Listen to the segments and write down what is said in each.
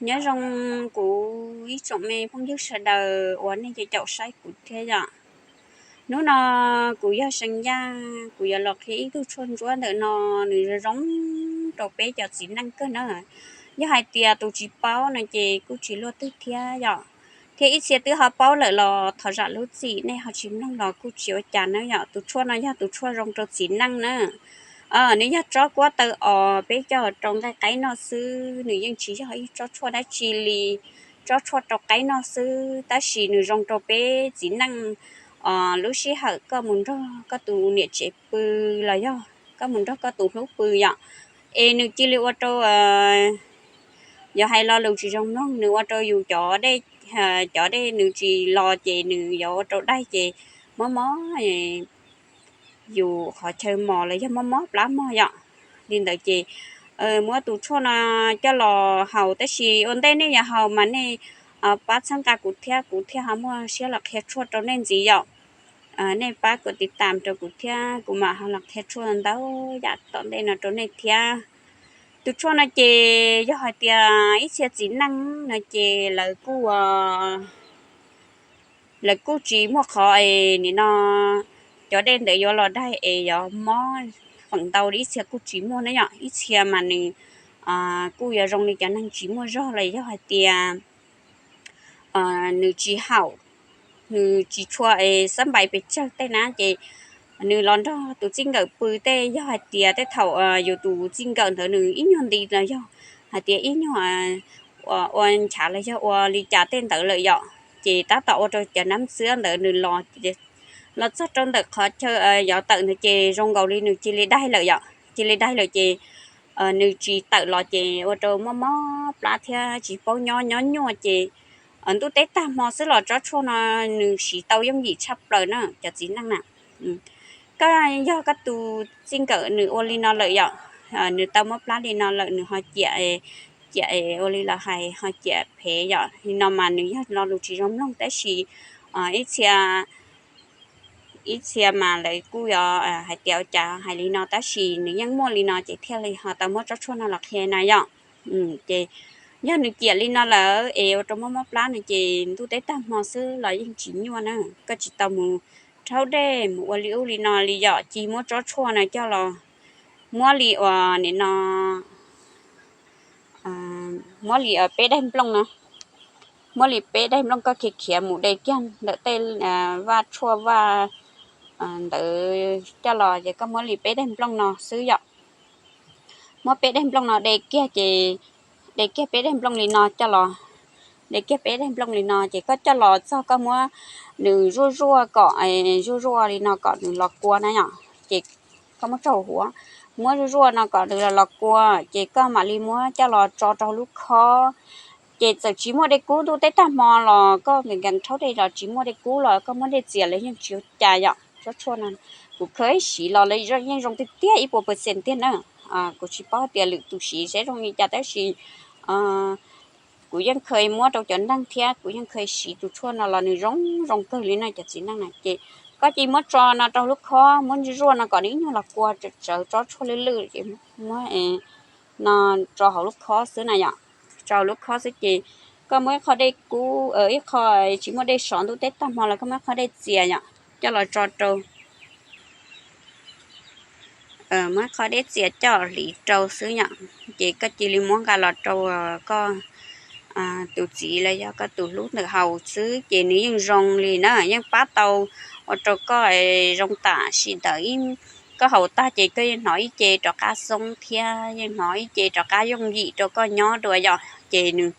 Nyob zoo kuv ib tsoom me phooj ywg sawv daws uas nej caum saib kuv thiab yom. Hnub no kuv yog See Yaj, kuv yuav los qhia ib tug tshuaj ntsuab ntawm no, nws zoo rau peb cov txiv neej kawg na. Yog hais tias tus tsis paub no ces kuj tsis luaj twg thiab yom. Thiab ib txhia twb ho paub lawm los thov zam lub txim, nej ho tsis mloog los kuj tsis ua cas na yom. Tus tshuaj no yog tus tshuaj zoo rau txiv neej na. Nws yog tsob kuab taw os, peb coj rau nqaij qaib noj xwb, nws yeej tsis yog ib tsob tshuaj dab tsi li, tsob tshuaj rau qaib noj xwb, tab sis nws zoo rau peb txiv neej. Lub sij hawm koj mus nrog koj tus niam tsev pw los yog koj mus nrog koj tus hlub pw yom, es nws cia li ua rau, yuav hais lo lus tsis zoo mloog, nws ua rau yus cov dej, cov dej nws tsis los ces nws yuav ua rau daig ces mob mob yus qhov chaw mos los yog mob mob plab mog yom. Li ntawd ces muab tus tshuaj no coj los haus, tab sis ua ntej nej yuav haus mas nej pab txhawb nqa kuv thiab, kuv thiaj ho muaj siab los qhia tshuaj rau nej ntxiv yom. Nej pab kuv tiv tam rau kuv thiab, kuv mam ho los qhia tshuaj ntau yam tom ntej no rau nej thiab. Tus tshuaj no ces yog hais tias ib txhia txiv neej no ces lawv kuj lawv kuj tsis muaj qhov es nim no cov dej ntawd yuav los daig es yuav mob feem ntau li, ib txhia kuj tsis muaj na yom. Ib txhia mas nws kuj yuav zoo li cov neeg tsis muaj zog los yog hais tias nws tsis haum, nws tsis tshua es xab npais pes tsawg tej na ces nws los nrog tus txij nkawm pw tej, yog hais tias tej thaum yus tus txij nkawm ntawd nws ib nyuag nti los yog hais tias ib nyuag ua nchav los yog ua li cas tej ntawd lawm yom, ces tab tom ua rau cov nab xiab ntawd nws los, los txog rau ntawm qhov chaw yuav tawm ntawd ces zoo nkaus li nws cia li daig lawm yom, cia li daig lawm ces nws tsis tawm los ces ua rau mob mob plab thiab tsis paub nyob, nyob nyuaj ces ntuj teb tag hmo xwb los tsob tshuaj no nws siv tau yooj yim tshaj plaws na cov txiv neej na. Koj yog koj tus txij nkawm nws ua li no lawm yom, nws tau mob plab li no lawm nws ho ciam, ciam ua li los hais ho ciam phem yom, li no mas nws yog lo lus tsis zoo mloog, tab sis ib txhia ib txhia mas lawv kuj yuav hais tias ua cas hais li no, tab sis nws yeej muaj li no ces thiaj li ho tau muab tsob tshuaj no los qhia na yom. Ces yog nws ciam li no lawm es ua rau mob mob plab no ces ntuj teb tag hmo xwb los yeej tsis nyuaj na. Koj tsis tau mus rhaub dej mus ua li ub li no li yom, cia muab tsob tshuaj no coj los, muab li uas nim no, muab li peb daim nplooj no, muab li peb daim nplooj koj khiav khiav mus de kiag ntawm tej vaj tshuaj vaj ntawd coj los ces koj muab li peb daim nplooj no xwb yom. Muab peb daim nplooj no de kiag ces, de kiag peb daim nplooj li no coj los, de kiag peb daim nplooj li no ces koj coj los txog koj muab nws zuaj zuaj kom, zuaj zuaj li no kom nws los kua na yom, ces koj muab tso huv, muab zuaj zuaj no kom nws los los kua, ces koj mam li muab coj los tso rau lub khob. Ces txawm tsis muaj dej kub, ntuj teb tag hmo los koj nkees nkees rhaub dej los tsis muaj dej kub los koj muab dej txias los yeej tsis ua cas yom. Tsob tshuaj no kuv kheev siv los lawv yeej zoo tiag tiag ib puas percent tiag na. Kuv tsis paub tias lwm tus siv seb zoo li cas tab sis kuv yeej kheev muab rau cov neeg thiab kuv yeej kheev siv tus tshuaj no los nws zoo zoo kawg li na cov txiv neej na. Ces koj cia muab tso no rau lub khob, muab zuaj zuaj no kom nws ib nyuag los kua, tsawv tsawv tsob tshuaj lwj lwj ces muab no tso hauv lub khob xwb na yom. Tso hauv lub khob xwb ces koj muab ib qho dej kub, ib qho tsis muaj dej sov, ntuj teb tag hmo los koj muab ib qho dej txias yom, coj los tso rau, muab ib qho dej txias coj hliv rau xwb yom. Ces koj cia li muab nqa los rau koj tus txiv los yog koj tus hlub ntawm haus xwb ces nws yeej zoo li na, yeej pab tau ua rau koj zoo tam sim ntawd. Koj haus tag ces koj yeej hnov ib ce rov qab xoob thiab yeej hnov ib ce rov qab yooj yim rau koj nyob dua yom. Ces nws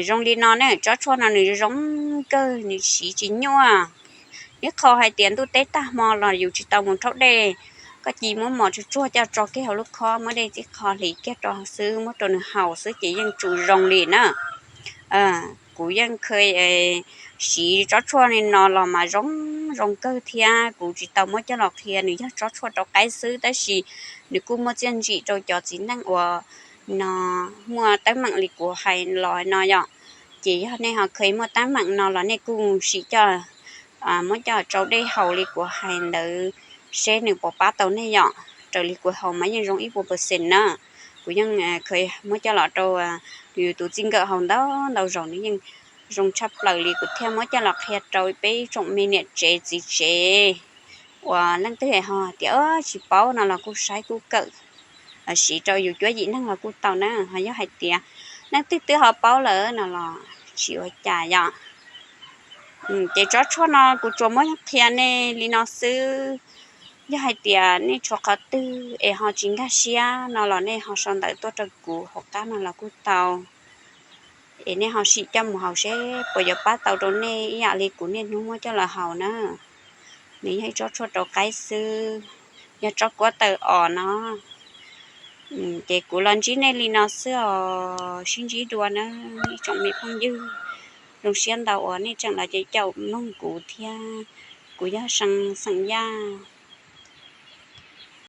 zoo li no ne, tsob tshuaj no nws zoo kawg, nws siv tsis nyuaj. Ib qho hais tias ntuj teb tag hmo los yus tsis tau mus rhaub dej, koj cia muab mos tsuag tsuag coj tso kiag hauv lub khob, muab dej txij qho hliv kiag rau xwb, muab rau nws haus xwb ces yeej tsum zoo li na. Kuv yeej kheev siv tsob tshuaj li no los mas zoo zoo kawg thiab kuv tsis tau muab coj los qhia, nws yog tsob tshuaj rau qaib xwb tab sis nws kuj muaj txiaj ntsim rau cov txiv neej uas no muaj teeb meem li kuv hais los no yom. Ces yog nej ho kheev muaj teeb meem no los nej kuj sim coj muab coj rau dej haus li kuv hais ntawd seb nws puas pab tau nej yom. Raws li kuv haus mas yeej zoo ib puas percent na. Kuv yeej muab coj los rau yus tus txij nkawm haus ntau ntau zaus, nws yeej zoo tshaj plaws li, kuv thiaj muab coj los qhia rau peb ib tsoom me niam tsev txiv tsev uas leej twg ho tias tsis paub no los kuj saib kuj kawm siv rau yus cuab yim neeg los kuj tau na. Ho yog hais tias leej twg twb ho paub lawm no los tsis ua cas yom. Ces tsob tshuaj no kuv tsuas muab qhia nej li no xwb. Yog hais tias nej tshuav qhov twg es ho tsis nkag siab no los nej ho sau ntawv tuaj rau kuv hauv qab no los kuj tau. Es nej ho sim coj mus haus seb puas yuav pab tau rau nej ib yam li kuv niaj hnub muab coj los haus na. Nws yog ib tsob tshuaj rau qaib xwb, yog tsob kuab taws os no. Ces kuv los ntsib nej li no xwb os, sib ntsib dua nawb ib tsoom me phooj ywg. Zoo siab ntau uas nej tseem los caum mloog kuv thiab. Kuv yog See xeem Yaj,